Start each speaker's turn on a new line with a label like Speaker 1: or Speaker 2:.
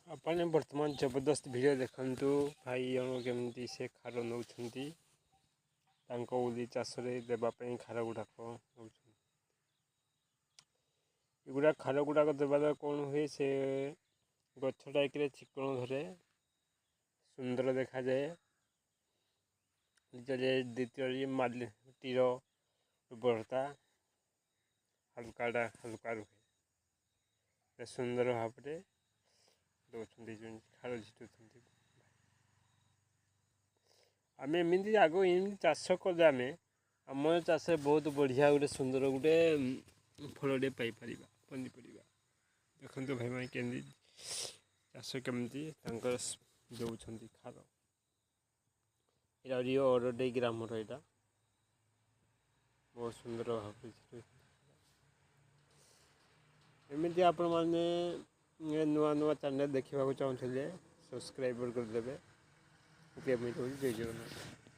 Speaker 1: ଆପଣ ବର୍ତ୍ତମାନ ଜବରଦସ୍ତ ଭିଡ଼ିଓ ଦେଖନ୍ତୁ, ଭାଇ ଜଣ କେମିତି ସେ ଖାର ନେଉଛନ୍ତି, ତାଙ୍କ ଉଲି ଚାଷରେ ଦେବା ପାଇଁ ଖାର ଗୁଡ଼ାକ ନେଉଛନ୍ତି। ଏଗୁଡ଼ା ଖାର ଗୁଡ଼ାକ ଦେବା ଦ୍ୱାରା କ'ଣ ହୁଏ? ସେ ଗଛଟା ଏକରେ ଚିକଣ ଧରେ, ସୁନ୍ଦର ଦେଖାଯାଏ, ଦ୍ୱିତୀୟରେ ମାଟିର ଉର୍ବରତା ହାଲୁକାଟା ହାଲୁକା ରୁହେ। ସୁନ୍ଦର ଭାବରେ ଦେଉଛନ୍ତି, ଯେଉଁ ଖାର ଝିଟୁଛନ୍ତି। ଆମେ ଏମିତି ଆଗ ଏମିତି ଚାଷ କଲେ ଆମେ ଆମ ଚାଷରେ ବହୁତ ବଢ଼ିଆ ଗୋଟେ ସୁନ୍ଦର ଗୋଟେ ଫଳଟେ ପାଇପାରିବା, ପନିପରିବା। ଦେଖନ୍ତୁ ଭାଇମାନେ, କେମିତି ଚାଷ କେମିତି ତାଙ୍କର ଦେଉଛନ୍ତି ଖାର। ଏଇଟା ଅରଡେଇ ଗ୍ରାମର, ଏଇଟା ବହୁତ ସୁନ୍ଦର ଭାବରେ। ଏମିତି ଆପଣମାନେ ନୂଆ ନୂଆ ଚ୍ୟାନେଲ୍ ଦେଖିବାକୁ ଚାହୁଁଥିଲେ ସବସ୍କ୍ରାଇବର୍ କରିଦେବେ। ଓକେ, ମୁଁ ରହୁଛି। ଜୟ ଜଗନ୍ନାଥ।